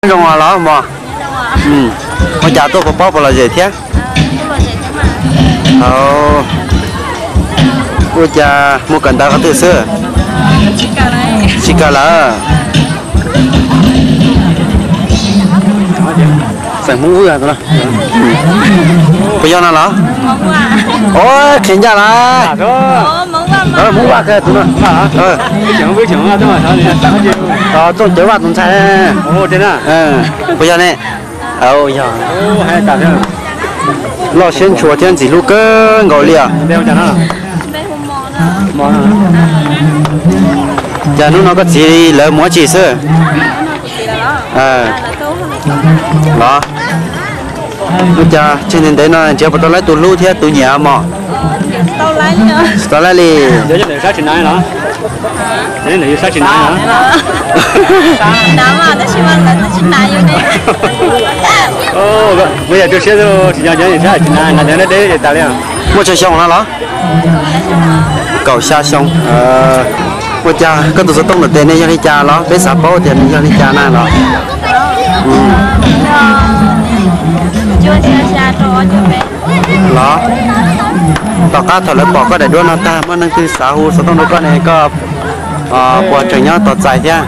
Zoo los mog. Ua cas tuaj puas paub puas lom zem thiab? Ua cas mus kawm ntawv qhov twg xwb? Tsis kawm lawm. Xeem Hmoob Vwj. Puas yog no los? Ov, qhia ncaj lawm. Hmoob Vaj tus no. Txooj Cawv Vaj tus ntxhais. Puas yog ne? Yog. Loj siab ntshua thiab ntxim hlub kawg nkaus li os. Cas hnub no koj txiv lawv mus dab tsi xwb? Los, ua cas tseg ntev ntev no nrhiav puas tau lawv tus hlub thiab tus nyiam mog? Tsis tau lawv li. Muaj yam tu siab tsis nyob tsis na, deb deb tas li. Muaj tsawg xyoo no los? Kaum xya xyoo. Ua cas koj tus xov tooj ntawm tes ne yog li cas los peb xav paub tias nws yog li cas na los? Los, tom qab thaum lawv pom koj daim duab no tag muaj neeg twg xav hu xov tooj rau koj ne koj puas tseem nyob tos txais thiab?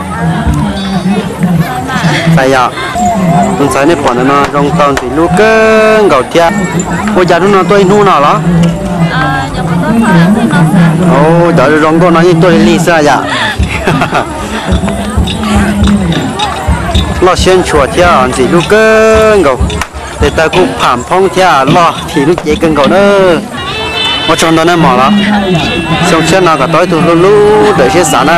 Txais yom. Tus ntxhais nej pom ntawm no zoo tau ntxim hlub kawg nkaus thiab. Ua cas hnub no tuaj ib hnub no los? Cov zoo nkauj no yeej tuaj lig lig xwb yom. Loj siab ntshua thiab ntxim hlub kawg nkaus. Tes taw kuj pham phoob thiab loj thim lub cev kawg nkaus na. Ua tsaug ntau nawb mog los. Xyoo tshiab no kom tau ib tug hlub hlub rawm siab xav na.